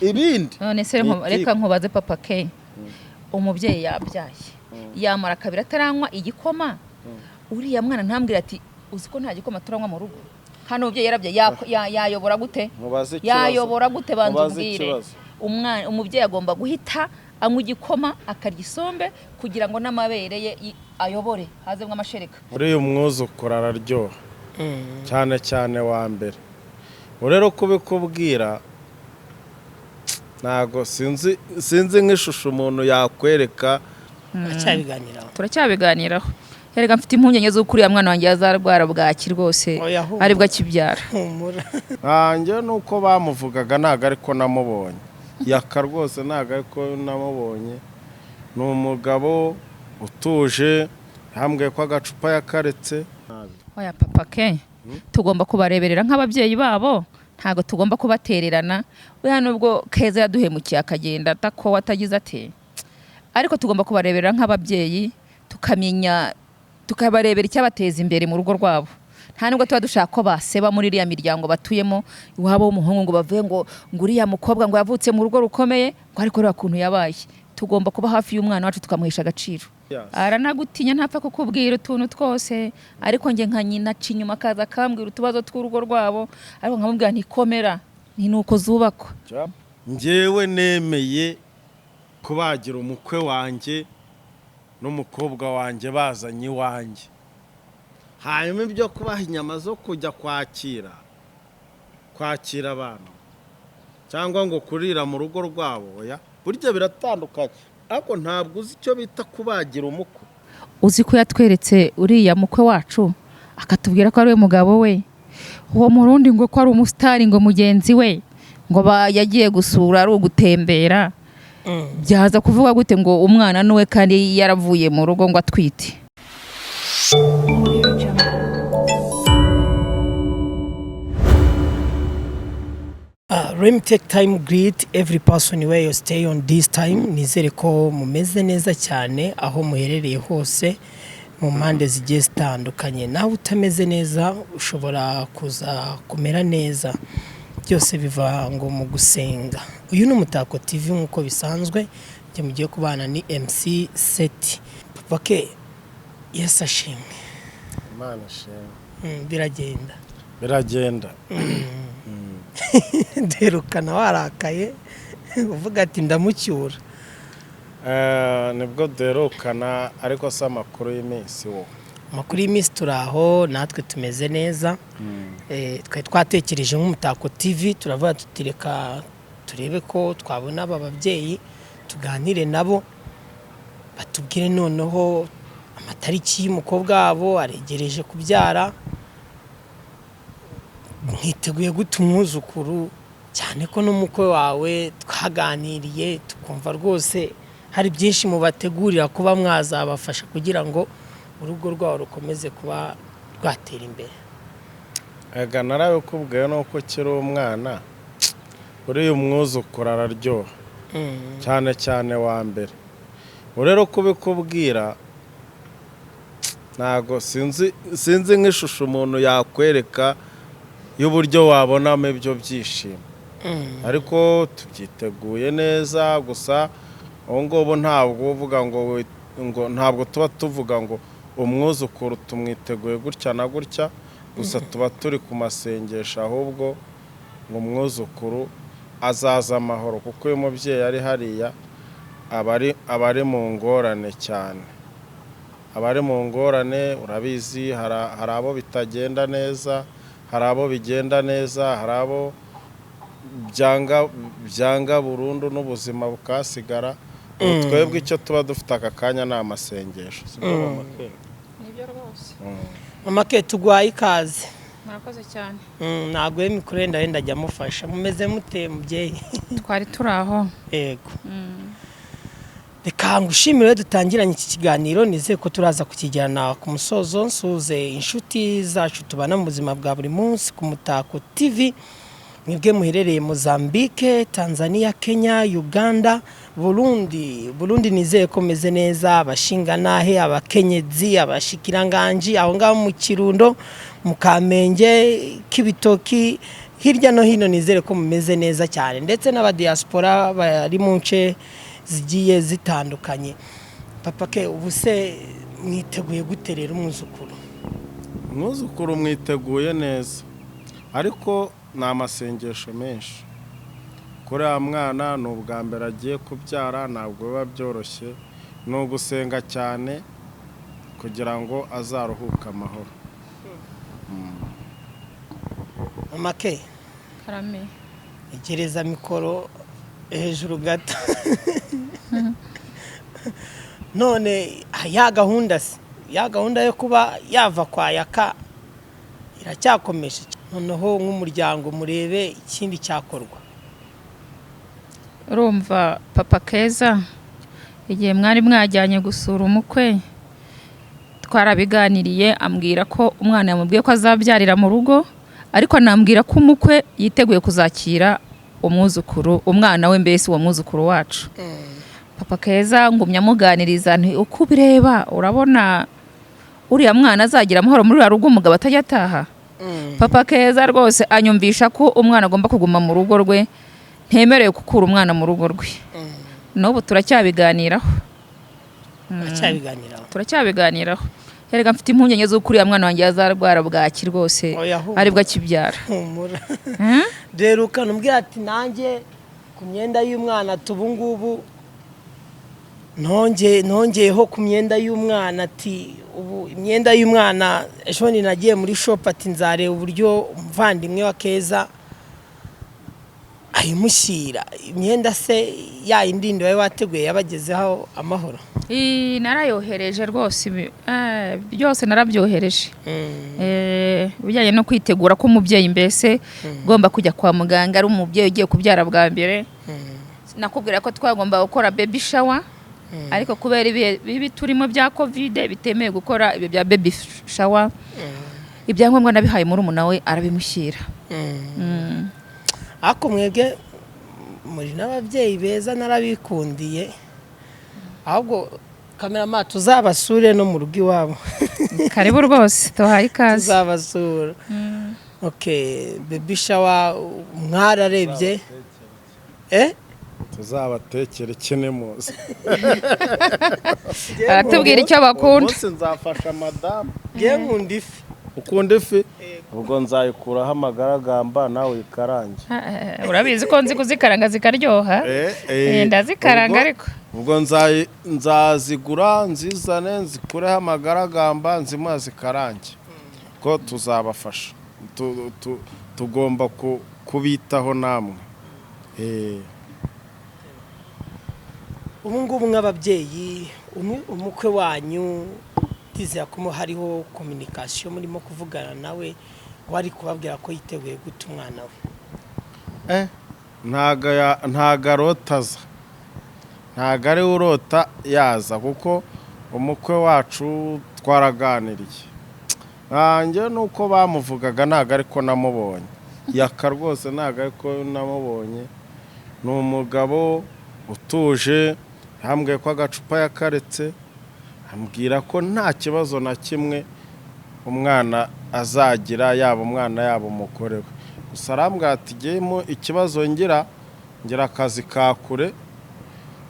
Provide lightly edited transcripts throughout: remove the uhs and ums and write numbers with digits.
Ibindi None se ni reka itiku. nkubaze, Papa Ke, umubyeyi yabyaye, yamara kabiri ataranywa igikoma, uriya mwana ntambwira ati: "Uzi ko nta gikoma turanywa mu rugo?" Hano umubyeyi yarabyaye, yayobora gute? Nkubaze ikibazo. Yayobora gute? Banza Nkubaze umbwire. ikibazo. Umwana, umubyeyi agomba guhita anywa igikoma, akarya isombe, kugira ngo n'amabere ye ayobore, hazemo amashereka. Uriya umwuzukuru araryoha cyane cyane wa mbere. Ubu rero kubikubwira ntago sinzi nk'ishusho umuntu yakwereka. Turacyabiganiraho. Turacyabiganiraho. Erega mfite impungenge z'uko uriya mwana wanjye yazarwara bwaki rwose. Oya, humura. Aribwo akibyara. Humura. Nkanjye nuko bamuvugaga ntabwo ariko namubonye. Yaka rwose ntabwo ariko namubonye. Ni umugabo utuje, yambwiye ko agacupa yakaretse. Oya, Papa Ke, tugomba kubareberera nk'ababyeyi babo, ntabwo tugomba kubatererana. Oya, nubwo Keza yaduhemukiye akagenda atako atagize ate, ariko tugomba kubareberera nk'ababyeyi, tukamenya, tukabarebera icyabateza imbere mu rugo rwabo. Nta nubwo tuba dushaka ko baseba muri iriya miryango batuyemo iwabo w'umuhungu, ngo bavuge ngo uriya mukobwa ngo yavutse mu rugo rukomeye, ngo ariko reba ukuntu yabaye. Tugomba kuba hafi y'umwana wacu, tukamuhesha agaciro. Aranagutinya, ntapfa kukubwira utuntu twose, ariko njye nka nyina aca inyuma akaza akambwira utubazo tw'urugo rwabo, ariko nkamubwira ntikomera, ni nuko zubakwa. Njyewe nemeye kubagira umukwe wanjye n'umukobwa wanjye bazanye iwanjye, hanyuma ibyo kubaha inyama zo kujya kwakira abantu cyangwa ngo kurira mu rugo rwabo, oya, burya biratandukanye. Ariko ntabwo uzi icyo bita kubagira umukwe. Uzi ko yatweretse uriya mukwe wacu, akatubwira ko ari we mugabo we, uwo Murundi, ngo ko ari umusitari, ngo mugenzi we, ngo yagiye gusura ari ugutembera. Byaza kuvuga gute ngo umwana nuwe kandi yaravuye mu rugo ngo atwite? Let me take time greet every person where you stay on this time. Nizere ko mumeze neza cyane aho muherereye hose mu mpande zigiye zitandukanye. Nawe utameze neza ushobora kuza kumera neza, byose biva ngo mu gusenga. Uyu ni Umutako TV nk'uko bisanzwe, njye mugiye kubana ni MC Seti. Papa Ke, Yesu ashimwe. Imana ishimwe. Biragenda. Biragenda. Derukana warakaye uvuga ati: "Ndamucyura." Nibwo duherukana, ariko si amakuru y'iminsi wo? Amakuru y'iminsi, turi aho natwe tumeze neza. Twari twatekereje nk'Umutako TV, turavuga tuti: "Reka turebe ko twabona aba babyeyi, tuganire nabo, batubwire noneho amatariki y'umukobwa wabo aregereje kubyara, mwiteguye gute umwuzukuru?" Cyane ko n'umukwe wawe twaganiriye, tukumva rwose hari byinshi mubategurira kuba mwazabafasha kugira ngo urugo rwabo rukomeze kuba rwatera imbere. Ega narabikubwiye, nuko ukiri umwana, uriya umwuzukuru araryoha cyane cyane wa mbere. Ubu rero kubikubwira ntabwo sinzi nk'ishusho umuntu yakwereka y'uburyo wabonamo ibyo byishimo, ariko tubyiteguye neza. Gusa ubu ngubu ntabwo uvuga ngo ntabwo tuba tuvuga ngo umwuzukuru tumwiteguye gutya na gutya. Gusa tuba turi ku masengesho ahubwo ngo umwuzukuru azaza amahoro, kuko uyu mubyeyi ari hariya aba ari mu ngorane cyane, aba ari mu ngorane. Urabizi, hari abo bitagenda neza, hari abo bigenda neza, hari abo byanga burundu n'ubuzima bukasigara. Ubu twebwe icyo tuba dufite aka kanya ni amasengesho, si byo, Mama Ke? Nibyo rwose. Mama Ke, tuguhaye ikaze. Murakoze cyane. Ntabwo we mikoro wenda ajya amufasha. Mumeze mute, mubyeyi? Twari turi aho. Yego, reka ngushimire dutangiranye iki kiganiro, nizeye ko turaza kukijyana ku musozo. Nsuhuze inshuti zacu tubana mu buzima bwa buri munsi ku Mutako TV, mwebwe muherereye Mozambique, Tanzania, Kenya, Uganda, Burundi. Burundi nizeye ko meze neza, abashinganahe, abakenyezi, abashikiranganji aho ngaho mu Kirundo, mu Kamenge, Kibitoki. Hirya no hino, nizere ko mumeze neza cyane, ndetse n'abadiaspora bari mu nce zigiye zitandukanye. Papa Ke, ubu se mwiteguye gute rero umwuzukuru? Umwuzukuru mwiteguye neza, ariko ni amasengesho menshi kuri uriya mwana. Ni ubwa mbere agiye kubyara, ntabwo biba byoroshye. Ni ugusenga cyane kugira ngo azaruhuke amahoro. Mama Ke. Karame. Egereza mikoro hejuru gato. None ya gahunda se, ya gahunda yo kuba yava kwa Yaka iracyakomeje? Noneho nk'umuryango murebe ikindi cyakorwa. Urumva Papa Keza, igihe mwari mwajyanye gusura umukwe twarabiganiriye, ambwira ko umwana yamubwiye ko azabyarira mu rugo, ariko anambwira ko umukwe yiteguye kuzakira umwuzukuru, umwana we mbese, uwo mwuzukuru wacu. Papa Keza ngumya amuganiriza nti: "Uko ubireba, urabona uriya mwana azagira amahoro muri uriya rugo umugabo atajya ataha?" Papa Keza rwose anyumvisha ko umwana agomba kuguma mu rugo rwe, ntemerewe gukura umwana mu rugo rwe. N'ubu turacyabiganiraho. Aracyabiganiraho. Turacyabiganiraho. Erega mfite impungenge z'uko uriya mwana wanjye yazarwara bwaki rwose. Oya, humura. Aribwo akibyara. Humura. Hmm? Rero ukanubwira ati: "Nanjye ku myenda y'umwana, ati ubu ngubu ntongeyeho ku myenda y'umwana," ati ubu imyenda y'umwana ejo bundi nagiye muri shop, ati nzareba uburyo umuvandimwe wa Keza ayimushyira. Imyenda se ya yindi wari wateguye yabagezeho amahoro? Narayohereje rwose, byose narabyohereje. Ibijyanye no kwitegura k'umubyeyi, mbese ugomba kujya kwa muganga ari umubyeyi ugiye kubyara bwa mbere. Nakubwira ko twagomba gukora baby shower, ariko kubera ibihe bibi turimo bya COVID bitemewe gukora ibyo bya baby shower. Ibyangombwa nabihaye murumuna we, arabimushyira. Ariko mwebwe muri n'ababyeyi beza, narabikundiye. Ahubwo cameraman, tuzabasure no mu rugo iwabo. Karibu rwose, tuhaye ikaze. Tuzabasura. Okay, baby shower mwararebye, eh? Tuzabatekere ikine muzi. Aratubwira icyo bakunda. Umunsi nzafasha madamu. Ngiye nkunda ifi. Ukunda ifi? Ubwo nzayikuraho amagaragamba, nawe uyikarange. Urabizi ko nzi kuzikaranga zikaryoha. Ndazikaranga ariko. Ubwo nzazigura nzizane, nzikureho amagaragamba, nzimuha zikarange, ko tuzabafasha. Tugomba kubitaho namwe. Ubu ngubu nk'ababyeyi, umukwe wanyu ndizera ko hariho communication murimo kuvugana nawe, wari kubabwira ko yiteguye guta umwana we? Ntago arotaza, ntago ari we urota yaza, kuko umukwe wacu twaraganiriye. Nanjye nuko bamuvugaga ntago ariko namubonye. Yaka rwose ntago ariko namubonye. Ni umugabo utuje. Yambwiye ko agacupa yakaretse, ambwira ko nta kibazo na kimwe umwana azagira, yaba umwana yaba umugore we. Gusa arambwira ati: "Gemo ikibazo ngira, ngira akazi ka kure,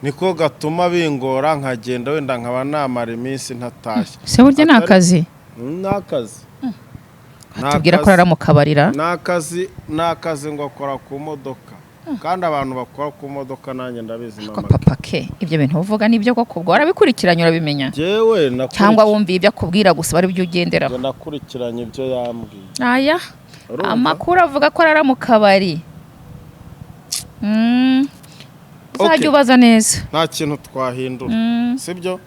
niko gatuma bingora, nkagenda wenda nkaba namara iminsi ntatashye." Se burya ni akazi? Ni akazi. Ni Atubwira ko akazi. arara mu kabarira. Ni akazi, ni akazi. Ngo akora ku modoka, kandi abantu bakora ku modoka nanjye ndabizi. Ko Mama. Papa Ke, ibyo bintu uvuga nibyo koko? Ubwo warabikurikiranye urabimenya? Jewe Cyangwa wumviye ibyo akubwira gusa bari byo ugenderaho? Njye nakurikiranye ibyo yambwiye. Aya. Urumva? Amakuru avuga ko arara mu kabari. Uzajya ubaza neza. Nta kintu twahindura. Sibyo,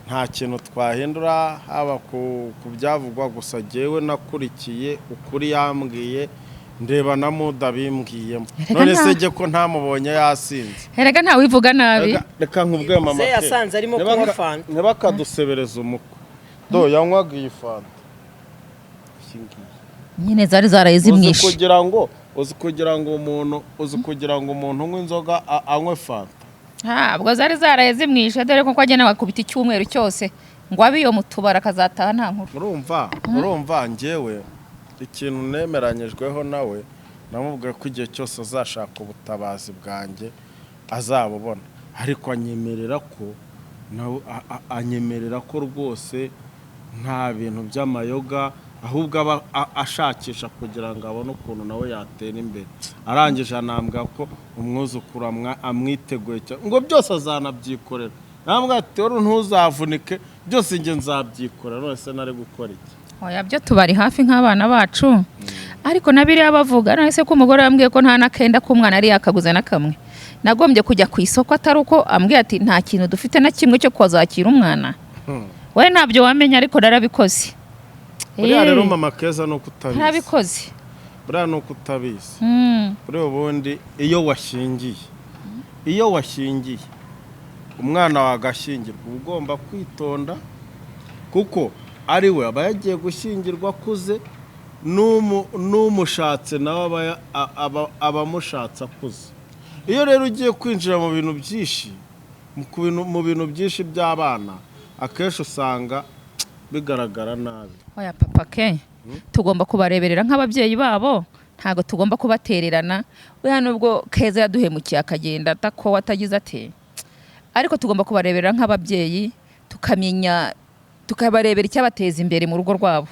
nta kintu twahindura haba ku byavugwa. Gusa jyewe nakurikiye ukuri yambwiye, ndeba na muda bimbwiyemo. Erega None se jye ko ntamubonye yasinze? Erega ntawivuga nabi. Reka nkubwiye, mama Se ke. yasanze arimo kunywa fanta. Ntibakadusebereze. Umukwe do yanywaga iyi fanta, iyi ngiyi. Nyine zari zaraye Uzi zimwishe. kugira ngo uzi kugira ngo umuntu uzi kugira ngo umuntu unywe inzoga anywe fanta? Ntabwo zari zaraye zimwishe, dore ko agenda bakubita icyumweru cyose ngo abe iyo mu tubari, akazataha nta nkuru. Urumva, njyewe ikintu nemeranyijweho nawe Namubwiye ko igihe cyose azashaka ubutabazi bwanjye azabubona, ariko anyemerera ko nawe anyemerera ko rwose nta bintu by'amayoga, ahubwo aba ashakisha kugira ngo abone ukuntu nawe yatera imbere. Arangije anambwira ko umwuzukuru amwiteguye cyane, ngo byose azanabyikorera. Nambwira ati: "Wari ntuzavunike, byose njye nzabyikorera." None se nari gukora iki? Oya, byo tubari hafi nk'abana bacu, ariko na biriya bavuga, none se ko umugore yambwiye ko nta n'akenda k'umwana yari yakaguze na kamwe, nagombye kujya ku isoko atari uko ambwiye ati nta kintu dufite na kimwe cyo kwazakira umwana we? Ntabyo wamenya, ariko narabikoze. Buriya rero, mama Keza, ni uko utabizi. Narabikoze. Buriya ni uko utabizi. Buriya ubundi iyo washyingiye umwana wawe agashyingirwa, uba ugomba kwitonda, kuko ari we aba yagiye gushyingirwa akuze, n'umushatse nawe aba amushatse akuze. Iyo rero ugiye kwinjira mu bintu byinshi, mu bintu byinshi by'abana, akenshi usanga bigaragara nabi. Oya papa ke, tugomba kubareberera nk'ababyeyi babo, ntabwo tugomba kubatererana. Buriya nubwo Keza yaduhemukiye akagenda atako atagize ate, ariko tugomba kubareberera nk'ababyeyi, tukamenya tukabarebera icyabateza imbere mu rugo rwabo.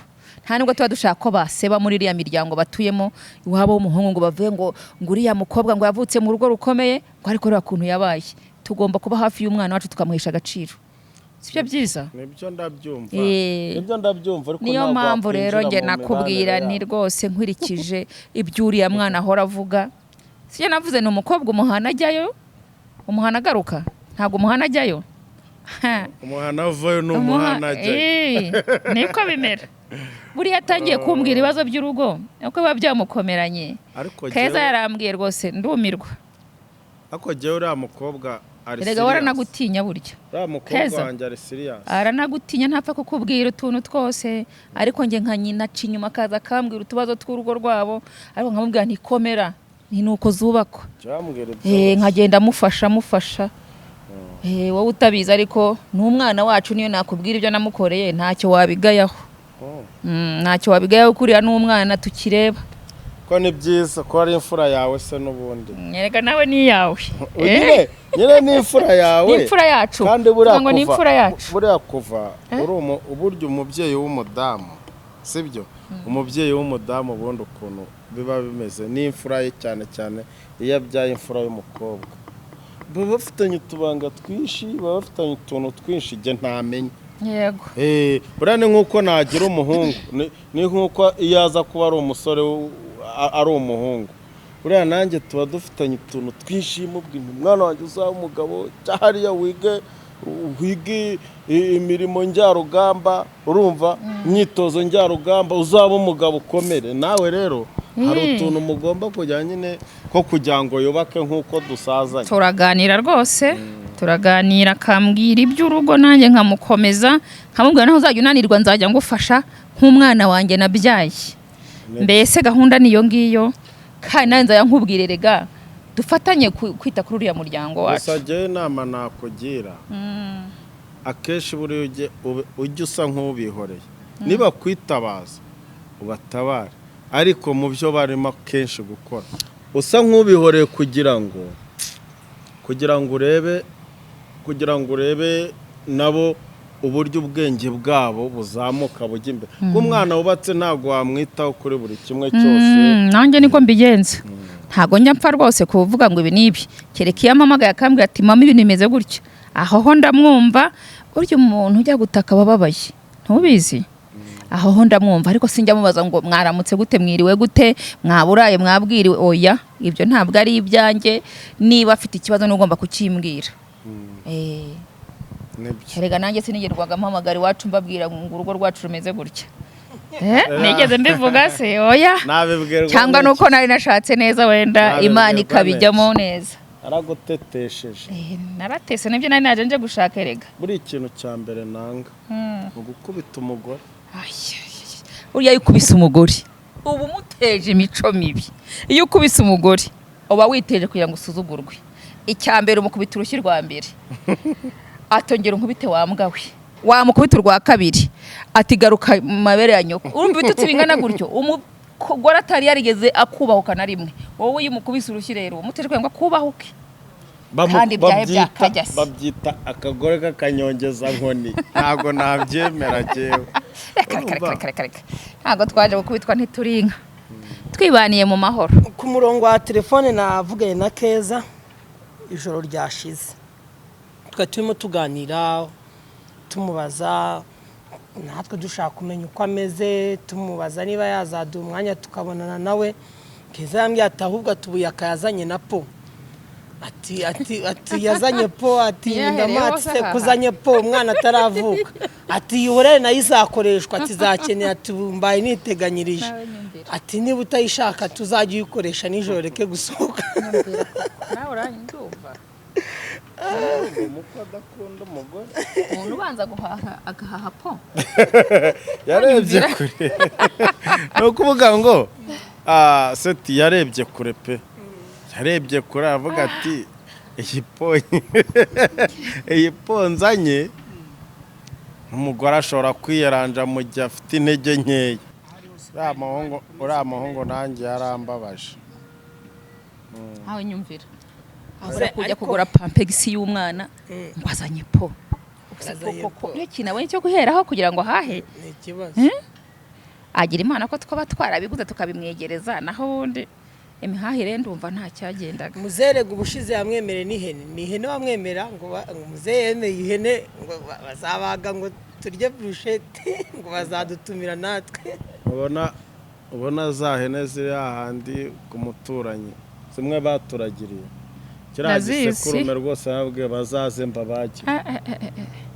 Nta nubwo tuba dushaka ko baseba muri iriya miryango batuyemo iwabo w'umuhungu, ngo bavuge ngo uriya mukobwa ngo yavutse mu rugo rukomeye, ngo ariko reba ukuntu yabaye. Tugomba kuba hafi y'umwana wacu, tukamuhesha agaciro, sibyo byiza? Nibyo, ndabyumva. Eh. Nibyo, ndabyumva, ariko Niyo ntabwo mpamvu rero wakwinjira njye mu nakubwira mibanire ni yabo. Rwose nkurikije ibyo uriya mwana ahora avuga, sibyo navuze, ni umukobwa umuhana ajyayo, umuhana agaruka, ntabwo umuhana ajyayo. Umuhana avayo ni umuhana ajyayo. Eh, niko bimera. Buriya atangiye kumbwira ibibazo by'urugo uko biba byamukomeranye. Ariko Keza jyewe yarambwiye rwose ndumirwa. Ariko jyewe uriya mukobwa ari Erega serious. waranagutinya burya. Uriya mukobwa Keza. wanjye ari serious. Aranagutinya, ntapfa kukubwira utuntu twose, ariko njye nka nyina aca inyuma akaza akambwira utubazo tw'urugo rwabo, ariko nkamubwira ntikomera, ni nuko zubakwa. Jya wambwira Eh, ibyo. Nkagenda amufasha. Eh, wowe utabizi, ariko ni umwana wacu, niyo nakubwira ibyo namukoreye ntacyo wabigayaho. Oh. Ntacyo wabigayaho, kuriya ni umwana tukireba. Ko ni byiza ko ari imfura yawe se n'ubundi. Erega nawe ni iyawe. Nyine ni imfura yawe. Ni imfura yacu. Kandi buriya Tuvuga ngo ni kuva imfura yacu. Buriya kuva uri uburyo umubyeyi w'umudamu, sibyo, umubyeyi w'umudamu ubundi ukuntu biba bimeze n'imfura ye, cyane cyane iyo abyaye imfura y'umukobwa, baba bafitanye utubanga twinshi, baba bafitanye utuntu twinshi njye ntamenya. Eh, buriya ni nk'uko nagira umuhungu, ni nk'uko iyo aza kuba ari umusore ari umuhungu, buriya nanjye tuba dufitanye utuntu twinshi, mubwira nti: "Mwana wanjye, uzaba umugabo, jya hariya wige imirimo njyarugamba, urumva, imyitozo njyarugamba, uzaba umugabo ukomere." Nawe rero hari utuntu mugomba kujya nyine ko kugira ngo yubake nk'uko dusazanye. Turaganira rwose, turaganira, akambwira iby'urugo, nanjye nkamukomeza, nkamubwira naho uzajya unanirwa nzajya ngufasha nk'umwana wanjye nabyaye. Mbese gahunda niyo ngiyo, kandi nawe nzajya nkubwire, rega dufatanye kwita kuri uriya muryango wacu. Gusa jyewe inama nakugira, akenshi buriya ujye usa nk'ubihoreye, niba kwitabaza ubatabare, ariko mu byo barimo kenshi gukora usa nk'ubihoreye, kugira ngo urebe nabo uburyo ubwenge bwabo buzamuka bujya imbere, kuko umwana wubatse ntabwo wamwitaho kuri buri kimwe cyose. Nanjye niko mbigenza, ntabwo njya mpfa rwose kuvuga ngo ibi n'ibi, kereka iyo ampamagaye akambwira ati: "Mama, ibintu bimeze gutya." Aho ho ndamwumva. Burya umuntu ujya gutaka aba ababaye, ntubizi? Aho ho ndamwumva, ariko sinjya mubaza ngo mwaramutse gute, mwiriwe gute, mwaburaye, mwabwiriwe. Oya, ibyo ntabwo ari ibyanjye. Niba afite ikibazo n'ugomba kukimbwira. Eh, Nibyo. Erega nanjye sinigerwaga mpamagara iwacu mbabwira ngo urugo rwacu rumeze gutya. Eh, nigeze mbivuga se? Oya. Nabibwirwa Cyangwa n'iki? nuko nari nashatse neza wenda. Nabibwirwa Imana ikabijyamo neza. Aragutetesheje. Eh, naratese, nibyo nari naje nje gushaka erega. Buri ikintu cya mbere nanga ni ugukubita umugore. Ay, ay, ay. Burya iyo ukubise umugore uba umuteje imico mibi. Iyo ukubise umugore uba witeje kugira ngo usuzugurwe. Icya mbere, umukubita urushyi rwa mbere, atongera unkubite wa mbwa we. Wamukubita urwa kabiri, ati: "Garuka mu mabere ya nyoko." Urumva ibitutsi bingana gutyo. Umugore atari yarigeze akubahuka na rimwe, wowe iyo umukubise urushyi rero umuteje ngo akubahuke. Kandi byahe byakajya se. Babyita akagore k'akanyongeza nkoni. Ntabwo nabyemera jyewe. Reka, reka, reka, reka, reka. Ntabwo twaje gukubitwa, ntituri inka, twibaniye mu mahoro. Ku murongo wa telefone navuganye na Keza ijoro ryashize, twari turimo tuganira, tumubaza, natwe dushaka kumenya uko ameze, tumubaza niba yazaduha umwanya tukabonana nawe. Keza yambwiye ati ahubwo atubuye akayazanye na po, ati yazanye po, ati Yahereyeho. Ndamuhatse Se haha. Kuzanye po umwana ataravuka, ati iyi nayo izakoreshwa, ati izakenera, ati ubu mbaye niteganyirije. Nawe nyumvira. Ati niba utayishaka tuzajya uyikoresha nijoro, reke gusohoka. Nyumvira koko. Nawe uranyumva. Umukwe adakunda umugore. Umuntu ubanza guhaha agahaha po. Yarebye kure. Ni ukuvuga ngo Seti yarebye kure pe, yarebye kure, aravuga ati iyi po nzanye, umugore ashobora kwiyaranja mu gihe afite intege nkeya. Uriya muhungu nanjye yarambabaje. Nawe nyumvira. Abura kujya kugura Pampers y'umwana ngo azanye po. Ubuse Azanye koko po. Niyo kintu abonye cyo guheraho kugira ngo ahahe. Ni ikibazo. Agira Imana ko twaba twarabiguze tukabimwegereza, naho ubundi imihahire ndumva nta cyagendaga. Muzerega ubushize yamwemereye n'ihene, ni ihene wamwemera ngo muzehe yemeye ihene, ngo bazabaga ngo turye burushete, ngo bazadutumira natwe. Ubona za hene ziri hahandi ku muturanyi, zimwe baturagiriye kiriya Ndazizi. gisekurume, rwose nababwiye bazaze mbabagire. Ah, ah, ah, ah.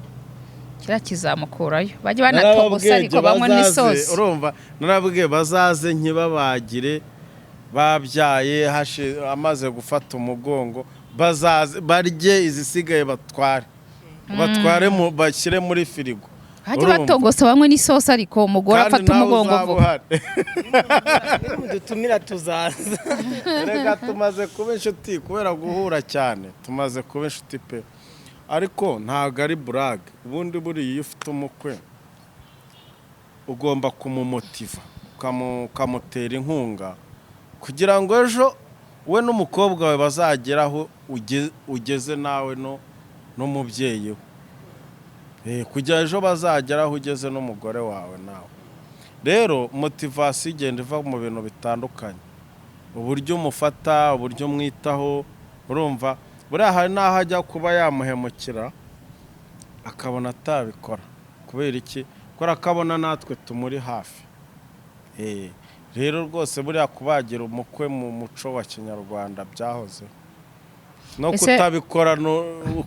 Kiriya kizamukurayo, bajye banatogosa Narababwiye ariko banywe bazaze, n'isosi. Urumva, narababwiye bazaze nkibabagire babyaye, amaze gufata umugongo, bazaze barye, izisigaye batware bashyire muri firigo. Bajye Urumva? batogosa banywe n'isosi, ariko umugore Kandi afata nawe umugongo uzaba vuba. uhari. Nimudutumira tuzaza. Reka, tumaze kuba inshuti kubera guhura cyane, tumaze kuba inshuti pe. Ariko ntabwo ari burage. Ubundi buriya iyo ufite umukwe ugomba kumumotiva, ukamutera inkunga kugira ngo ejo we n'umukobwa wawe bazagere aho ugeze nawe no n'umubyeyi we. Kugira ejo bazagere aho ugeze n'umugore wawe nawe. Rero motivation igenda iva mu bintu bitandukanye, uburyo umufata, uburyo umwitaho. Urumva, buriya hari n'aho ajya kuba yamuhemukira akabona atabikora. Kubera iki? Kubera ko abona natwe tumuri hafi. Rero rwose buriya kubagira umukwe mu muco wa kinyarwanda byahoze no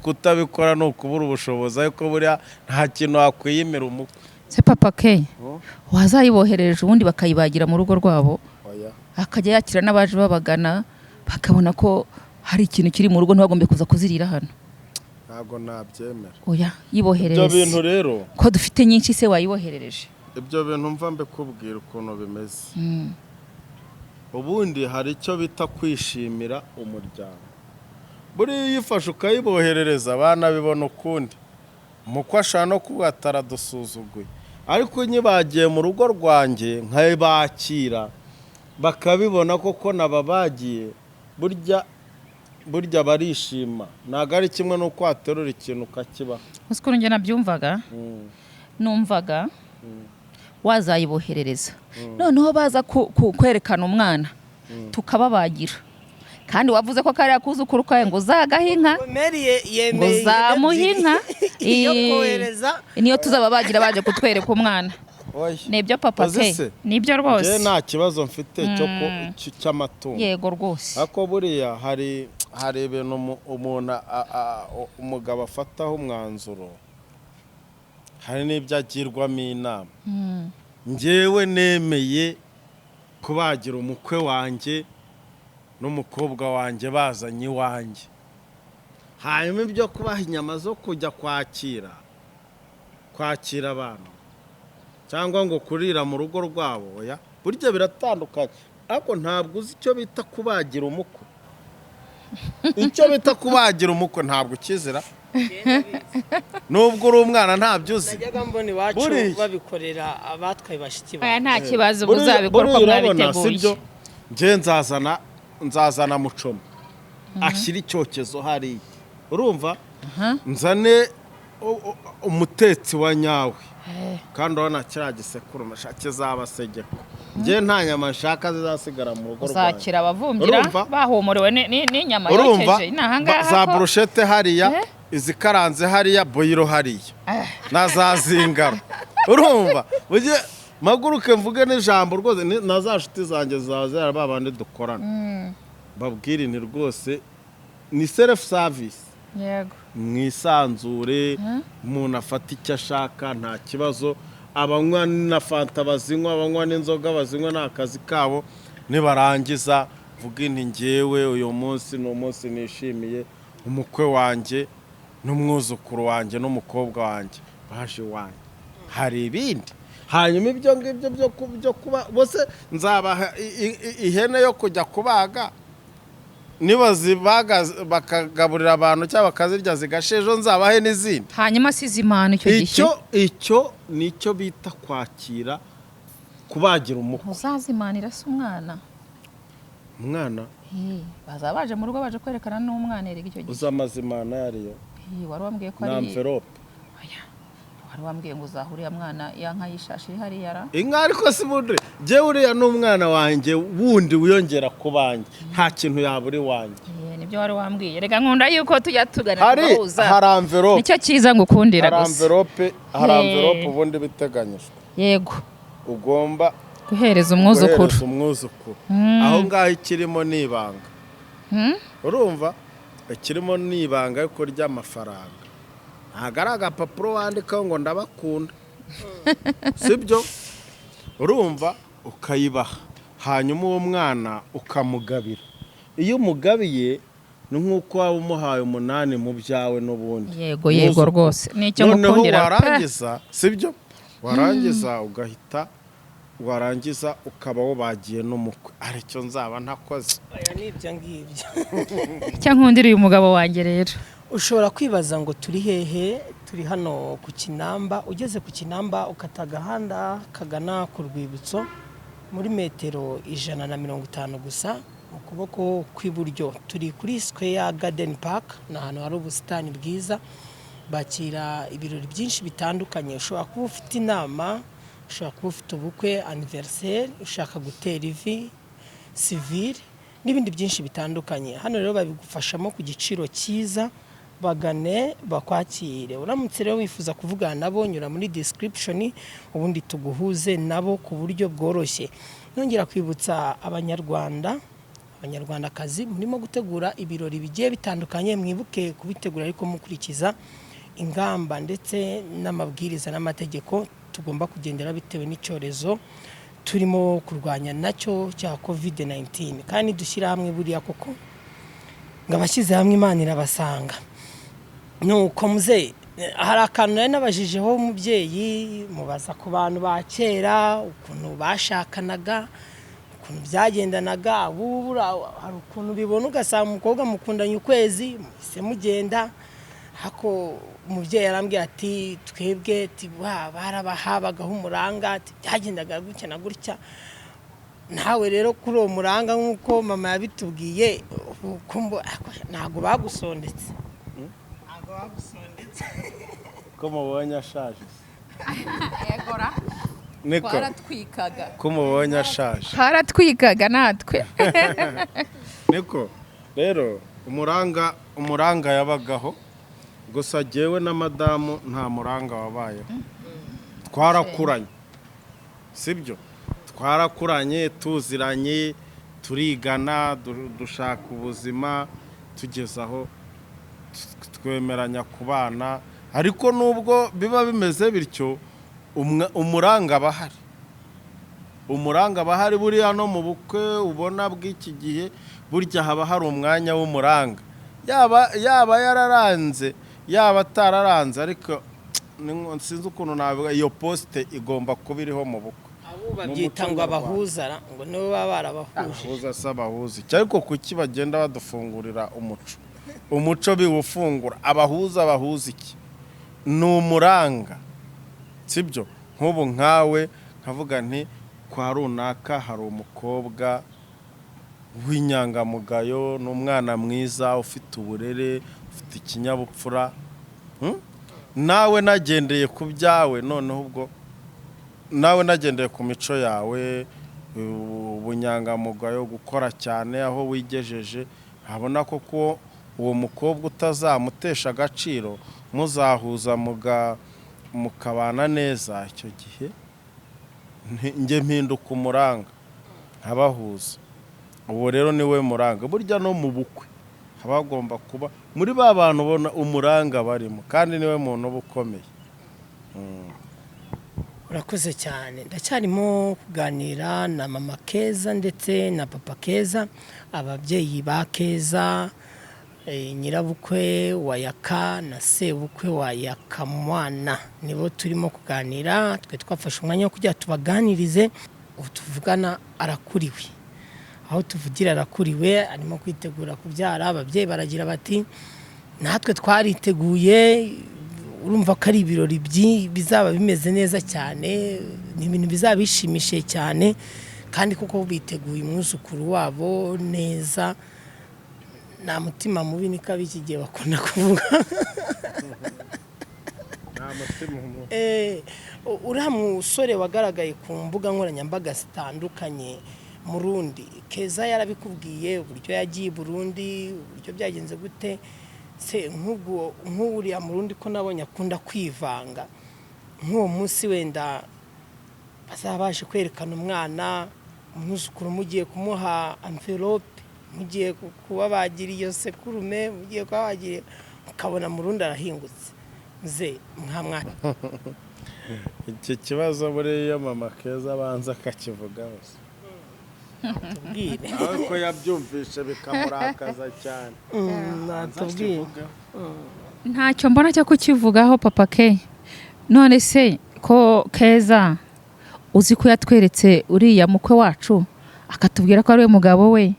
kutabikora ni ukubura ubushobozi, ariko buriya nta kintu wakwiyimira umukwe. Se papa ke, Oh. wazayiboherereje ubundi bakayibagira mu rugo rwabo, Oya. akajya yakira n'abaje babagana, bakabona ko hari ikintu kiri mu rugo, ntibagombe kuza kuzirira hano. Ntabwo nabyemera. Oya, Ibyo yiboherereze. bintu rero, Ko dufite nyinshi se, wayiboherereje. ibyo bintu mva mbikubwira ukuntu bimeze. Ubundi hari icyo bita kwishimira umuryango. Buriya iyo uyifashe ukayiboherereza, abana bibona ukundi. Umukwe ashobora no kuba ataradusuzuguye, ariko nyibagiye mu rugo rwanjye nkayibakira, bakabibona koko nababagiye, burya barishima. Ntabwo ari kimwe n'uko waterura ikintu ukakibaha. Uzi ukuntu njye nabyumvaga? Numvaga wazayiboherereza, noneho baza kwerekana umwana tukababagira. Kandi wavuze ko kariya kuzukuru kawe ngo uzagahe inka, Mary ngo yemeye uzamuhe inka. iyo kohereza. Niyo tuzababagira baje kutwereka umwana. Oya. Nibyo papa Uzi ke. se? Nibyo Njyewe rwose. nta kibazo mfite cyo cy'amatungo. Yego rwose. Ariko buriya hari ibintu umuntu umugabo afataho umwanzuro, hari n'ibyo agirwamo inama. Njyewe nemeye kubagira umukwe wanjye n'umukobwa wanjye bazanye iwanjye, hanyuma ibyo kubaha inyama zo kujya kwakira abantu cyangwa ngo kurira mu rugo rwabo, oya. Burya biratandukanye. Ariko ntabwo uzi icyo bita kubagira umukwe. Icyo bita kubagira umukwe ntabwo ukizira. Nubwo uri umwana, ntabyo uzi. Najyaga mbona iwacu Buriya. babikorera abatwaye bashiki Aya, bawe. nta kibazo, ubwo uzabikora uko Buriya urabona, mwabiteguye. sibyo? Njye nzazana mucoma ashyira icyokezo hariya, urumva, nzane umutetsi wa nyawe, kandi urabona kiriya gisekuru kizabasegeka. Njye nta nyama nshaka zizasigara mu rugo rwanjye. Uzakira abavumbira Urumva? bahumuriwe n'inyama Urumva? yokeje ni ahangaha Za ko- brochette hariya, Eh? izikaranze hariya, boyiro hariya Ah. na za zingaro, urumva? Mujye mpaguruke mvuge n'ijambo rwose, na za nshuti zanjye zawe zari ba bandi dukorana, mbabwire nti rwose ni self service. Mwisanzure, umuntu afata icyo ashaka, nta kibazo. Abanywa na fanta bazinywa, abanywa n'inzoga bazinywa, ni akazi kabo. Nibarangiza mvuge nti ngewe uyu munsi ni umunsi nishimiye, umukwe wanjye n'umwuzukuru wanjye n'umukobwa wanjye baje iwanjye. Hari ibindi hanyuma ibyo ngibyo byo kuba bose nzabaha ihene yo kujya kubaga, nibazibaga bakagaburira abantu cyangwa bakazirya zigasha, ejo nzabahe n'izindi. Hanyuma asize impano icyo gihe. Icyo nicyo bita kwakira, kubagira umukwe. Uzazimanira se umwana? Umwana? Eh, bazaba baje mu rugo baje kwerekana n'umwana erega icyo gihe. Uzi amazimana yariyo? Eh, wari wambwiye ko Ni ari enveloppe. Oya, wari wambwiye ngo uzaha uriya mwana ya nka y'ishashi iri hariya ra. Inka ariko si bundi, njyewe uriya ni umwana wanjye wundi wiyongera ku banjye, nta kintu yabura iwanjye. Eh, nibyo wari wambwiye. Reka, nkunda yuko tujya tugana Hari tugahuza. Hari enveloppe. Nicyo cyiza ngukundira Hari gusa. enveloppe, hari Eh. enveloppe ubundi biteganyijwe ugomba Guhereza umwuzukuru. Guhereza umwuzukuru. Aho ngaho ikirimo ni ibanga. Urumva, ikirimo ni ibanga ariko ry'amafaranga, ntabwo ari agapapuro wandikaho ngo ndabakunda, sibyo? Urumva, ukayibaha, hanyuma uwo mwana ukamugabira. Iyo umugabiye ni nk'uko waba umuhaye umunani mu byawe n'ubundi. Yego, Umwuzukuru. rwose nicyo Noneho ngukundira pe. warangiza, sibyo, warangiza ugahita warangiza ukaba wabagiye n'umukwe, aricyo nzaba ntakoze. Oya, ni ibyo ngibyo. Icyo nkundira uyu mugabo wanjye rero. Ushobora kwibaza ngo turi hehe? Turi hano ku Kinamba. Ugeze ku Kinamba, ukata agahanda kagana ku rwibutso muri metero 150 gusa mu kuboko kw'iburyo. Turi kuri Square Garden Park, ni ahantu hari ubusitani bwiza, bakira ibirori byinshi bitandukanye. Ushobora kuba ufite inama, ushobora kuba ufite ubukwe, anniversaire, ushaka gutera ivi, civil n'ibindi byinshi bitandukanye. Hano rero babigufashamo ku giciro cyiza. Bagane bakwakire. Uramutse rero wifuza kuvugana nabo, nyura muri description, ubundi tuguhuze nabo ku buryo bworoshye. Nongera kwibutsa Abanyarwanda, Abanyarwandakazi murimo gutegura ibirori bigiye bitandukanye, mwibuke kubitegura ariko mukurikiza ingamba ndetse n'amabwiriza n'amategeko tugomba kugendera bitewe n'icyorezo turimo kurwanya nacyo cya COVID 19. Kandi dushyira hamwe, buriya koko ngo abashyize hamwe Imana irabasanga. Nuko muze, hari akantu nari nabajijeho umubyeyi, mubaza ku bantu ba kera ukuntu bashakanaga, ukuntu byagendanaga. Ubu hari ukuntu bibona ugasanga umukobwa mukundanye ukwezi muhise mugenda. Ariko umubyeyi yarambwira ati twebwe barabahabagaho umuranga, ati byagendaga gutya na gutya. Nawe rero kuri uwo muranga, nk'uko mama yabitubwiye, ntabwo bagusondetse, ntabwo bagusondetse. Ko mubonye ashaje niko? Twaratwikaga. Ko mubonye ashaje? Twaratwikaga natwe. Niko rero, umuranga yabagaho, gusa jyewe na madamu nta muranga wabayeho. Twarakuranye, sibyo? Twarakuranye, tuziranye, turigana, dushaka ubuzima, tugeze aho twemeranya kubana. Ariko nubwo biba bimeze bityo, umuranga aba ahari, umuranga aba ahari. Buriya no mu bukwe ubona bw'iki gihe, burya haba hari umwanya w'umuranga, yaba yararanze, yaba atararanze, ariko sinzi ukuntu nabivuga, iyo poste igomba kuba iriho mu bukwe. Abo babyita ngo abahuzara, ngo nibo baba barabahuje. Abahuza se abahuza iki? Ariko kuki bagenda badufungurira umuco? Umuco biwufungura, abahuza bahuza iki? Ni umuranga, sibyo? Nk'ubu nkawe nkavuga nti kwa runaka hari umukobwa w'inyangamugayo, ni umwana mwiza, ufite uburere, ufite ikinyabupfura. Nawe nagendeye ku byawe, noneho ubwo nawe nagendeye ku mico yawe, ubunyangamugayo, gukora cyane, aho wigejeje, nkabona koko uwo mukobwa utazamutesha agaciro, muzahuza mukabana neza. Icyo gihe njye mpinduka umuranga, nkabahuza. Uwo rero ni we muranga. Burya no mu bukwe haba hagomba kuba muri ba bantu ubona umuranga barimo, kandi niwe muntu uba ukomeye. Urakoze cyane. Ndacyarimo kuganira na mama Keza ndetse na papa Keza, ababyeyi ba Keza, nyirabukwe wa Yaka na sebukwe wa Yakamwana, nibo turimo kuganira. Twe twafashe umwanya wo kugira tubaganirize. Ubu tuvugana arakuriwe, aho tuvugira arakuriwe, arimo kwitegura kubyara. Ababyeyi baragira bati natwe twariteguye. Urumva ko ari ibirori bizaba bimeze neza cyane, ni ibintu bizaba bishimishije cyane, kandi kuko biteguye umwuzukuru wabo neza, nta mutima mubi, niko ab'iki gihe bakunda kuvuga. Nta mutima mubi. Uriya musore wagaragaye ku mbuga nkoranyambaga zitandukanye, Murundi, Keza yarabikubwiye uburyo yagiye i Burundi, uburyo byagenze gute se? Nk'ubwo nk'uriya Murundi ko nabonye akunda kwivanga, nk'uwo munsi wenda bazaba baje kwerekana umwana, umwuzukuru, mugiye kumuha enveloppe, mugiye kuba bagira iyo sekurume, mugiye kuba bagira, mukabona Murundi arahingutse, muze mwamwana? Iki kibazo buriya mama Keza abanza akakivugaho se. Tubwire. Ariko yabyumvishe bikamurakaza cyane. Natubwire. Ntacyo mbona cyo kukivugaho, papa ke. None se ko Keza uzi ko yatweretse uriya mukwe wacu, akatubwira ko ari we mugabo we,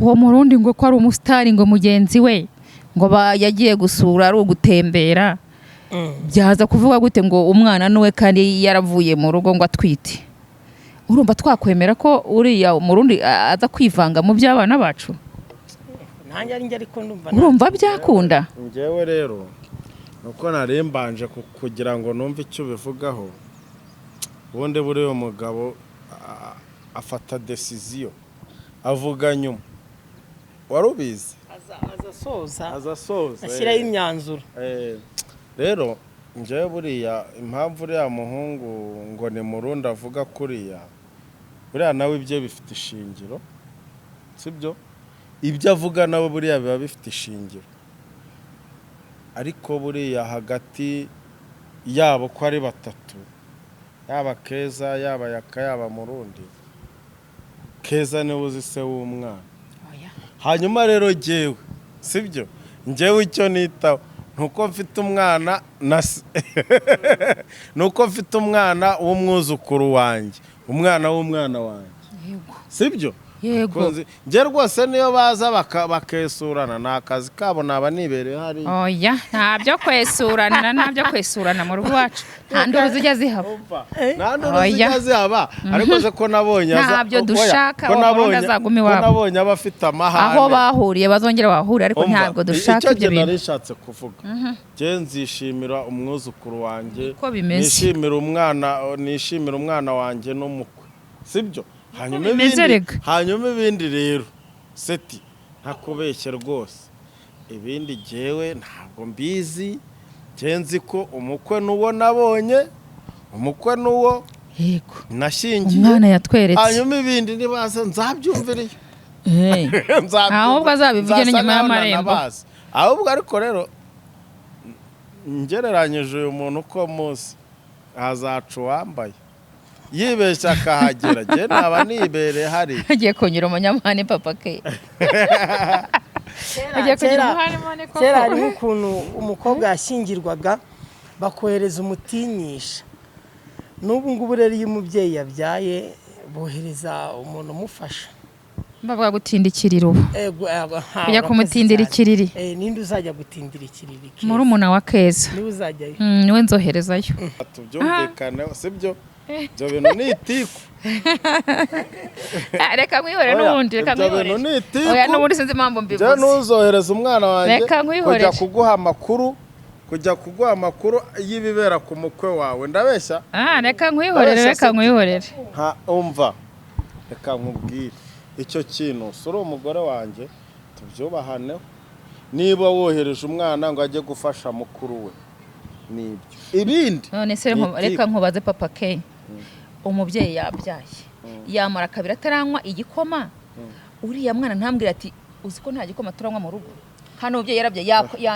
uwo Murundi ngo ko ari umusitari, ngo mugenzi we, ngo yagiye gusura ari ugutembera, byaza kuvuga gute ngo umwana nuwe kandi yaravuye mu rugo ngo atwite? Urumva twakwemera ko uriya Murundi aza kwivanga mu by'abana bacu? Nanjye ari njye, ariko ndumva Urumva byakunda? Njyewe rero nuko nari mbanje kugira ngo numve icyo ubivugaho. Ubundi buriya mugabo afata décision avuga nyuma, wari ubizi? Aza asoza. Aza asoza. Ashyiraho imyanzuro. Rero njyewe buriya impamvu uriya muhungu ngo ni Murundi avuga kuriya, buriya nawe ibye bifite ishingiro, sibyo? Ibyo avuga nawe buriya biba bifite ishingiro, ariko buriya hagati yabo ko ari batatu, yaba Keza, yaba Yaka, yaba Murundi, Keza niwe uzi se w'umwana. Hanyuma rero jyewe, sibyo, njyewe icyo nitaho nuko mfite umwana na se, nuko mfite umwana w'umwuzukuru wanjye, umwana w'umwana wanjye. Yego. Sibyo? Yego. Njye rwose niyo baza bakesurana ni akazi kabo, naba nibereye hariya. Oya, nta byo kwesurana, nta byo kwesurana mu rugo iwacu, nta nduru zijya zihaba. Nta nduru Oya. zijya zihaba, ariko se ko nabonye Ntabyo oya, dushaka, ko uwo Murundi nabonye azagume ko iwabo. nabonye aba afite amahane. Aho bahuriye bazongera bahure, ariko Umva, ntabwo dushaka icyo ibyo gihe bintu. nari nshatse kuvuga, njye nzishimira umwuzukuru wanjye. Niko bimeze. Nishimira umwana wanjye n'umukwe, sibyo? Hanyuma Bimeze ibindi rega. Hanyuma ibindi rero, seti, ntakubeshye rwose, ibindi jyewe ntabwo mbizi. Njye nzi ko umukwe n'uwo nabonye, umukwe n'uwo nashyingiye. Umwana yatweretse. Hanyuma ibindi nibaza nzabyumviriye. Nzabyumva. Ahubwo azabivuge Nzasa n'inyuma nkaho y'amarembo. nanabazi. Ahubwo ariko rero ngereranyije uyu muntu uko muzi, hazaca uwambaye yibeshya akahagera, njye naba nibereye hariya. Agiye kunyura umunyamahane, papa ke agiye kugira umuhane koko. Kera hariho ukuntu umukobwa yashyingirwaga bakohereza umutinyisha. N'ubu ngubu rero iyo umubyeyi yabyaye bohereza umuntu umufasha. Bavuga gutinda ikiriri ubu. Ego, ego, ha, Kujya urakoze kumutindira cyane. ikiriri. Ninde uzajya gutindira ikiriri, Keza? Murumuna wa Keza. Niwe uzajyayo? Niwe nzoherezayo. Tubyumvikaneho, sibyo? Ibyo bintu ni itiku. Ah, reka nkwihorere. Oya, N'ubundi reka ibyo bintu nkwihorere. ni itiku. Oya, n'ubundi sinzi impamvu Njyewe mbivuze. ntuzohereza umwana wanjye Reka nkwihorere. Kujya kuguha amakuru y'ibibera ku mukwe wawe. Ndabeshya? Ah, reka nkwihorere. Ndabeshya, Reka sibyo? nkwihorere. Nta, umva, reka nkubwire icyo kintu. Si uri umugore wanjye? Tubyubahaneho. Niba wohereje umwana ngo ajye gufasha mukuru we, nibyo. Ibindi None se ni reka itiku. nkubaze, Papa Ke. Umubyeyi yabyaye, yamara kabiri ataranywa igikoma, uriya mwana ntambwira ati: "Uzi ko nta gikoma turanywa mu rugo?" Hano umubyeyi yarabyaye,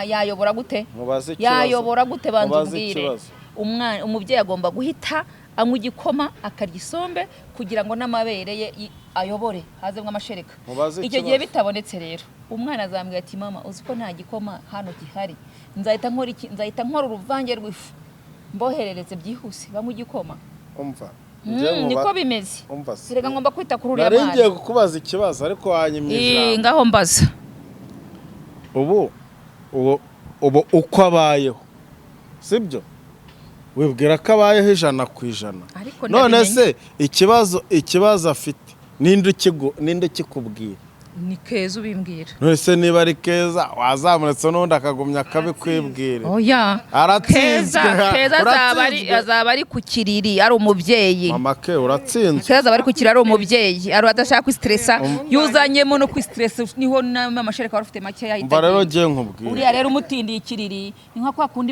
yayobora gute? Mubaze ikibazo. Yayobora gute? Banza Mubaze umbwire. ikibazo. Umwana, umubyeyi agomba guhita anywa igikoma, akarya isombe, kugira ngo n'amabere ye ayobore, hazemo amashereka. Mubaze Icyo gihe ikibazo. bitabonetse rero, umwana azambwira ati: "Mama, uzi ko nta gikoma hano gihari?" Nzahita nkora iki? Nzahita nkora uruvange rw'ifu, mboherereze byihuse, banywe igikoma. Umva. Njye Niko bimeze. Umva se. Reka, ngomba kwita kuri uriya Nari ngiye mwana. kukubaza ikibazo, ariko wanyimye ijambo. Ngaho mbaza. Ubu uko abayeho, sibyo? Wibwira ko abayeho 100%? Ariko None ndabimenye. se ikibazo afite, ninde ukikubwira? Ni Keza ubimbwira. None se niba ari Keza, wazamuretse n'undi akagumya akabikwibwira? Oya. Aratsinzwe. Keza azaba ari Uratsinzwe. azaba ari ku kiriri ari umubyeyi. Mama ke, uratsinzwe. Keza azaba ari ku kiriri ari umubyeyi, ari adashaka kwisiteresa. Iyo uzanyemo no kwisiteresa, niho n'amashereka wari ufite make yahita Umva rero, agenda. ngiye nkubwire. Uriya rero umutindiye ikiriri ni nka kwa kundi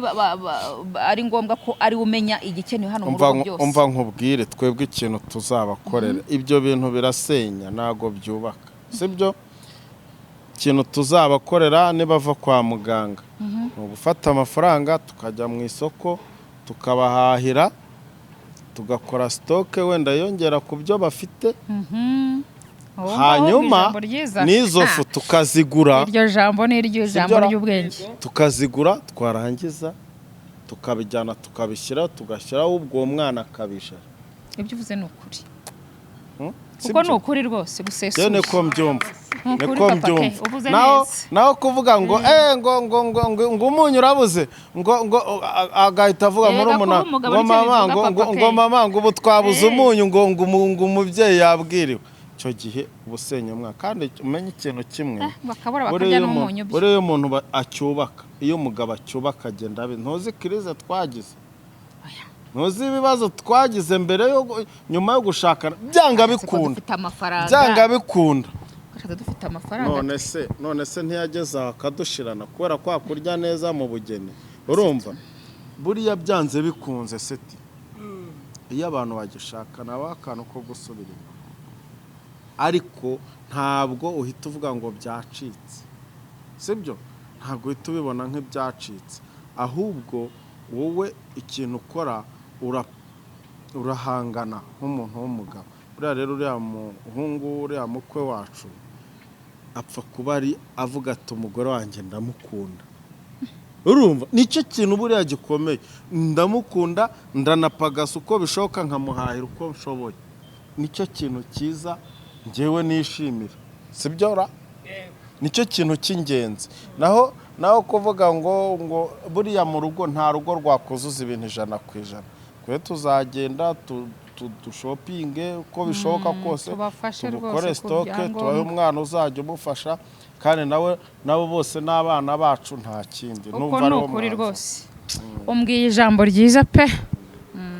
ari ngombwa ko ari we umenya igikenewe hano mu Umva rugo byose. Umva nkubwire, twebwe ikintu tuzabakorera, ibyo bintu birasenya, ntabwo byubaka, sibyo? Ikintu tuzabakorera nibava kwa muganga ni ugufata amafaranga tukajya mu isoko, tukabahahira, tugakora stock wenda yongera ku byo bafite. Aho ngaho Hanyuma ijambo ryiza. n'izo fu tukazigura. Iryo jambo ni iryo jambo Sibyo ra? ry'ubwenge. Tukazigura, twarangiza tukabijyana, tukabishyira, tugashyiraho, ubwo uwo mwana akabijara. Ibyo uvuze ni ukuri. Hmm? Kuko Sibyo? ni ukuri rwose Njyewe gusesuye. niko mbyumva. Ni ukuri, Niko Papa Ke, mbyumva. uvuze Naho neza. naho kuvuga ngo ngo umunyu urabuze, ngo agahita avuga Erega muri kuba umugabo ngo nicyo mama bivuga, ngo Papa ngo Ke. ngo mama, ngo ubu twabuze umunyu, ngo umubyeyi yabwiriwe. Icyo gihe uba usenya umwana. Kandi umenye ikintu kimwe: Bakabura buriya bakarya iyo n'umunyu byo. Buriya iyo umuntu acyubaka, iyo umugabo acyubaka, agenda abe ntuzi crise twagize, ntuzi ibibazo twagize mbere yo nyuma yo gushakana, byanga Uretse ko bikunda. dufite amafaranga. Byanga bikunda. Twashatse dufite amafaranga. None se ntiyageze aho akadushirana kubera kwa kurya neza mu bugeni? Urumva, buriya byanze bikunze, seti, iyo abantu bagishakana habaho akantu ko gusubira inyuma, ariko ntabwo uhita uvuga ngo byacitse, sibyo? Ntabwo uhita ubibona nk'ibyacitse, ahubwo wowe ikintu ukora urahangana nk'umuntu w'umugabo. Buriya rero uriya muhungu, uriya mukwe wacu, apfa kuba ari avuga ati: "Umugore wanjye ndamukunda." Urumva, nicyo kintu buriya gikomeye. Ndamukunda, ndanapagasa uko bishoboka, nkamuhahira uko nshoboye. Nicyo kintu cyiza ngewe nishimira, sibyo ra? Nicyo kintu cy'ingenzi. Naho kuvuga ngo buriya mu rugo, nta rugo rwakuzuza ibintu 100%. Twe tuzagenda dushopinge uko bishoboka kose, Tubafashe tubukore rwose ku stock, byangombwa. tubahe umwana uzajya umufasha, kandi nawe nabo bose n'abana bacu, nta kindi. Uko Numva ni ariwo ukuri mwanzuro. rwose, umbwiye ijambo ryiza pe.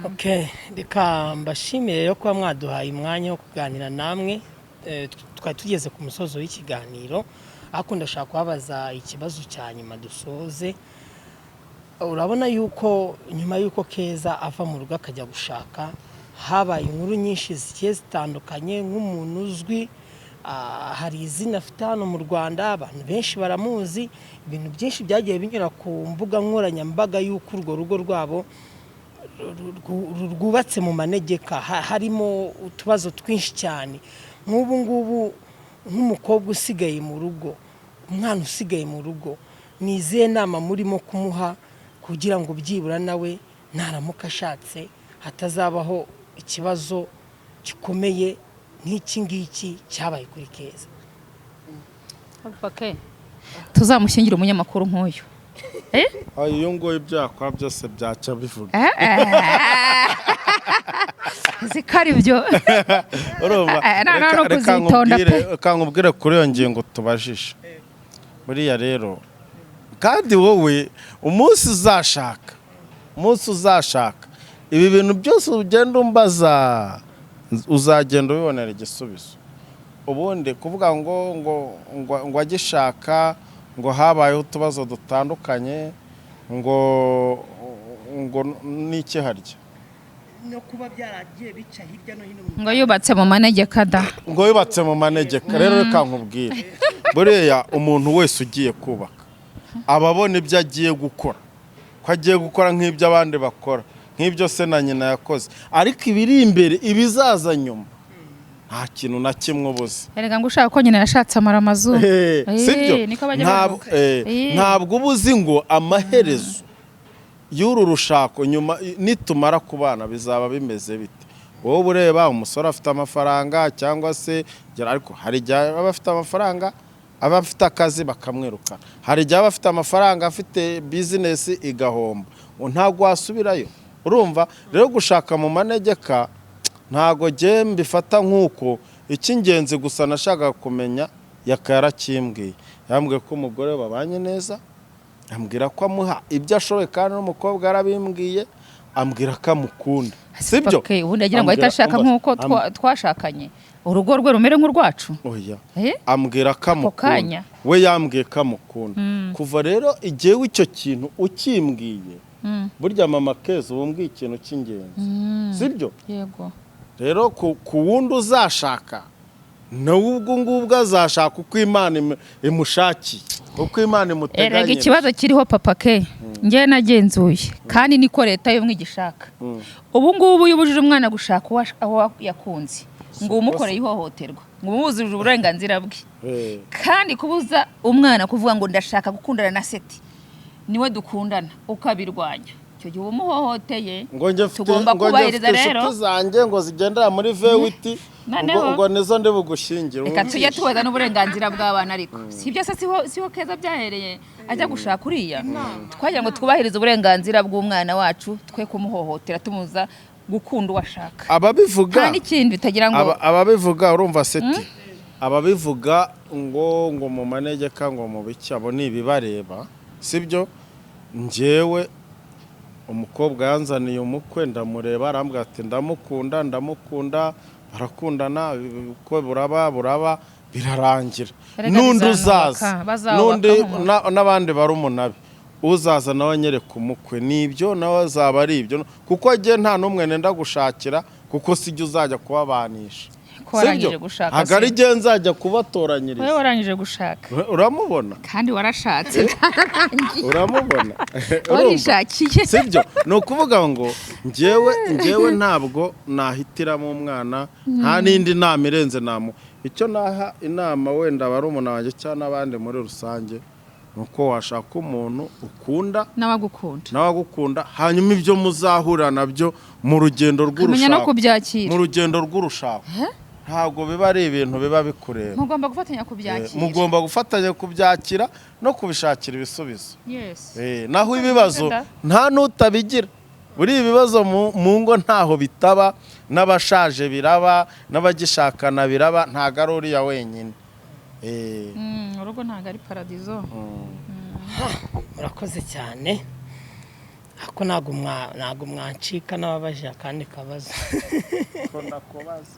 Okay, reka mbashimire rero kuba mwaduhaye umwanya wo kuganira namwe. Twari tugeze ku musozo w'ikiganiro, ariko ndashaka kubabaza ikibazo cya nyuma dusoze. Urabona yuko nyuma y'uko Keza ava mu rugo akajya gushaka, habaye inkuru nyinshi zigiye zitandukanye. Nk'umuntu uzwi, hari izina afite hano mu Rwanda, abantu benshi baramuzi. Ibintu byinshi byagiye binyura ku mbuga nkoranyambaga y'uko urwo rugo rwabo rwubatse mu manegeka, harimo utubazo twinshi cyane. Nk'ubu ngubu, nk'umukobwa usigaye mu rugo, umwana usigaye mu rugo, ni izihe nama murimo kumuha kugira ngo byibura nawe naramuka ashatse hatazabaho ikibazo gikomeye? Nk'iki ngiki cyabaye kuri Keza. Okay. Tuzamushyingire umunyamakuru nk'uyu. Eh? Uyu nguyu ibyo yakora byose byaca bivuga. Ziko ari byo. Urumva? No Reka kuzitonda pe. Reka nkubwire kuri iyo ngingo tubajije buriya rero, kandi wowe umunsi uzashaka ibi bintu byose ugenda umbaza, uzagenda ubibonera igisubizo. Ubundi kuvuga ngo agishaka, ngo habayeho utubazo dutandukanye, ngo n'iki harya? No kuba byaragiye bica hirya no hino. Ngo yubatse mu manegeka da. Ngo yubatse mu manegeka. Rero reka nkubwire, buriya umuntu wese ugiye kubaka aba abona ibyo agiye gukora, ko agiye gukora nk'ibyo abandi bakora, nk'ibyo se na nyina yakoze, ariko ibiri imbere, ibizaza nyuma, nta kintu na kimwe ubuze. Erega ngo ushaka ko nyina yashatse amara amazu. Sibyo? Niko bajya bavuga. Ntabwo uba uzi ngo amaherezo y'uru rushako, nyuma nitumara kubana, bizaba bimeze bite. Wowe uba ureba umusore afite amafaranga cyangwa se, ariko hari igihe aba afite amafaranga, aba afite akazi, bakamwirukana. Hari igihe aba afite amafaranga, afite bizinesi, igahomba, ntabwo wasubirayo. Urumva rero, gushaka mu manegeka ntabwo njye mbifata nk'uko. Icy'ingenzi gusa nashakaga kumenya, yaka yarakimbwiye, yambwiye ko umugore we babanye neza, ambwira ko amuha ibyo ashoboye, kandi n'umukobwa yarabimbwiye, ambwira ko amukunda, sibyo? Okay, ubundi agira ngo ahite ashaka nk'uko twashakanye, urugo rwe rumere nk'urwacu. Oya. Eh? Ambwira ko amukunda. Kanya. We yambwiye ko amukunda. Kuva rero igihe icyo kintu ukimbwiye, burya mama Keza, uba umbwiye ikintu cy'ingenzi, sibyo? Yego. Rero ku wundi uzashaka nawe, ubwo ngubwo azashaka uko Imana imushakiye, uko Imana Erega imuteganyirije. ikibazo kiriho, papa ke, njyewe nagenzuye, kandi niko leta y'ubumwe igishaka. Ubu ngubu iyo ubujije umwana gushaka uwo yakunze, ngo umukoreye ihohoterwa, ngo umubujije uburenganzira bwe. Kandi kubuza umwana kuvuga ngo ndashaka gukundana na Seti, niwe dukundana, ukabirwanya, icyo gihe uba umuhohoteye. Ngo njye mfite Tugomba ngo njye kubahiriza mfite rero. inshuti zanjye ngo zigendera muri V8, ngo ngo nizo ndi bugushyingire. Reka tujye tubaza n'uburenganzira bw'abana. Ariko si ibyo se, siho Keza byahereye ajya gushaka uriya? Twagira ngo twubahirize uburenganzira bw'umwana wacu, twe kumuhohotera tumuza gukunda uwo ashaka. Ababivuga Nta n'ikindi bitagira ngo ababivuga, urumva Seti, ababivuga ngo mu manegeka, ngo mu biki, abo ni ibibareba, sibyo? Njyewe umukobwa yanzaniye umukwe, ndamureba, arambwira ati ndamukunda, ndamukunda, barakundana, ubukwe buraba birarangira. Erega N'undi bizanubaka, uzaza bazawubaka n'undi nk'umuntu. n'abandi barumuna be, uzaza nawe anyereka umukwe, nibyo, nawe azaba ari ibyo, kuko njye nta n'umwe nenda gushakira, kuko sijya uzajya kubabanisha. Ko warangije Sibyo? gushaka Ntabwo ari se? njye nzajya Wowe kubatoranyiriza. warangije gushaka. Uramubona? Kandi warashatse. Uramubona? Urumva? Warishakiye. Sibyo? Ni ukuvuga ngo njyewe ntabwo nahitiramo umwana, nta n'indi nama irenze namu. Icyo naha inama wenda barumuna wanjye cyangwa n'abandi muri rusange ni uko washaka umuntu ukunda N'abagukunda. nawe agukunda, hanyuma ibyo muzahura nabyo mu rugendo Kumenya no rw'urushako, kubyakira. mu rugendo rw'urushako, ntabwo biba ari ibintu biba bikureba. Mugomba gufatanya kubyakira. Mugomba gufatanya kubyakira no kubishakira ibisubizo. Yes. Naho ibibazo Da. nta n'utabigira. Buri ibibazo mu ngo ntaho bitaba, n'abashaje biraba, n'abagishakana biraba, ntabwo ari uriya wenyine. Urugo ntabwo ari paradizo. Murakoze cyane, ariko ntabwo mwancika n'ababaje akandi kabazo. Ndakubaza.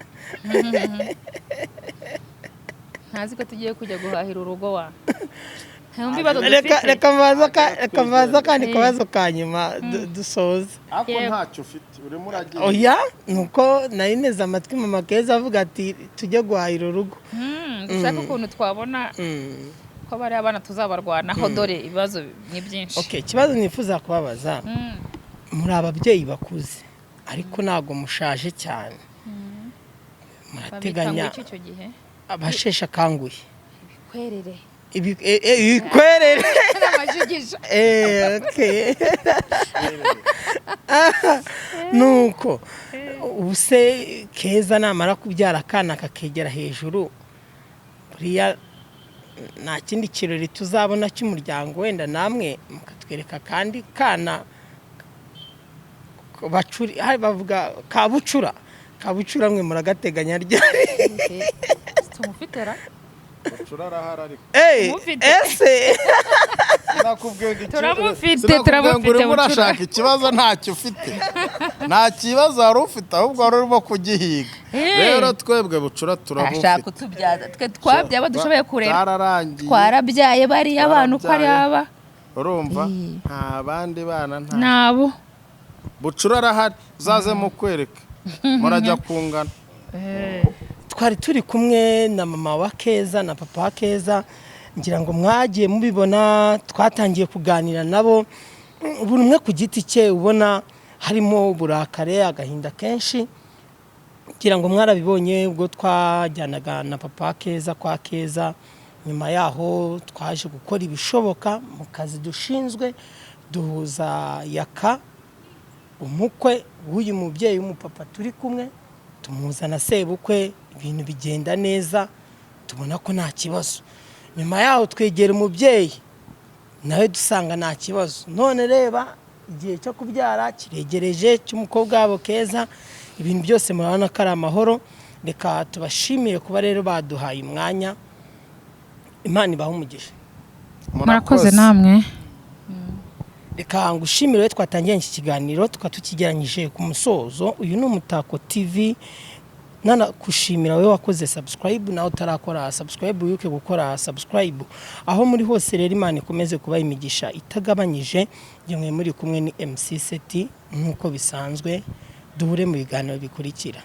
Ntazi ko tugiye kujya guhahira urugo wa ntumva ibibazo Reka dufite. reka mbaze akandi kabazo ka nyuma dusoze. Ariko Yego. ntacyo ufite, urimo uragira. Oya, nuko nari neze amatwi mama Keza avuga ati tujye guhahira urugo. Dushaka ukuntu twabona ko bariya abana tuzabarwanaho, dore ibibazo ni byinshi. Okay, ikibazo nifuza kubabaza, muri ababyeyi bakuze ariko ntabwo mushaje cyane, Babita ngo murateganya iki icyo gihe? Abasheshe akanguhe. Ibikwerere. Ibikwerere. Amajigija. Okay. Nuko Ubu se Keza namara kubyara akana kakegera hejuru, buriya nta kindi kirori tuzabona cy'umuryango? Wenda namwe mukatwereka kandi kana bacuri, hari bavuga kabucura, kabucura mwe muragateganya ryari? Tumufite ra? Bucura arahari ariko. Eh, Tumufite. Ese Sinakubwiye ngo Turamufite, sinakubwiye ngo turamufite, urimo Bucura. urashaka ikibazo ntacyo ufite. Nta kibazo wari ufite, ahubwo wari urimo kugihiga. Eh. Rero twebwe bucura Ashaka turamufite. kutubyaza twe twabyaye abo dushoboye kurera. Byararangiye. Twarabyaye bariya abantu uko ari Twarabyaye. aba. Urumva? Eh. Nta bandi bana, nta Nabo. Bucura arahari, uzaze mukwereke, murajya kungana. Twari turi kumwe na mama wa Keza na papa wa Keza. Ngira ngo mwagiye mubibona, twatangiye kuganira nabo. Buri umwe ku giti cye ubona harimo uburakare, agahinda kenshi. Ngira ngo mwarabibonye ubwo twajyanaga na papa wa Keza kwa Keza. Nyuma yaho twaje gukora ibishoboka mu kazi dushinzwe, duhuza Yaka, umukwe w'uyu mubyeyi w'umupapa turi kumwe, tumuzana sebukwe, ibintu bigenda neza, tubona ko nta kibazo. Nyuma yaho twegera umubyeyi nawe, dusanga nta kibazo. None reba igihe cyo kubyara kiregereje cy'umukobwa wabo Keza, ibintu byose murabona ko ari amahoro. Reka tubashimire kuba rero baduhaye umwanya. Imana ibahe umugisha. Murakoze namwe. Reka ngushimire wowe twatangiye iki kiganiro, tukaba tukigeranyije ku musozo. Uyu ni Umutako TV. Nanakushimira wowe wakoze subscribe, nawe utarakora subscribe wibuke gukora subscribe. Aho muri hose rero, Imana ikomeze kuba imigisha itagabanyije. Njye muri kumwe ni MC Seti nk'uko bisanzwe. Duhure mu biganiro bikurikira.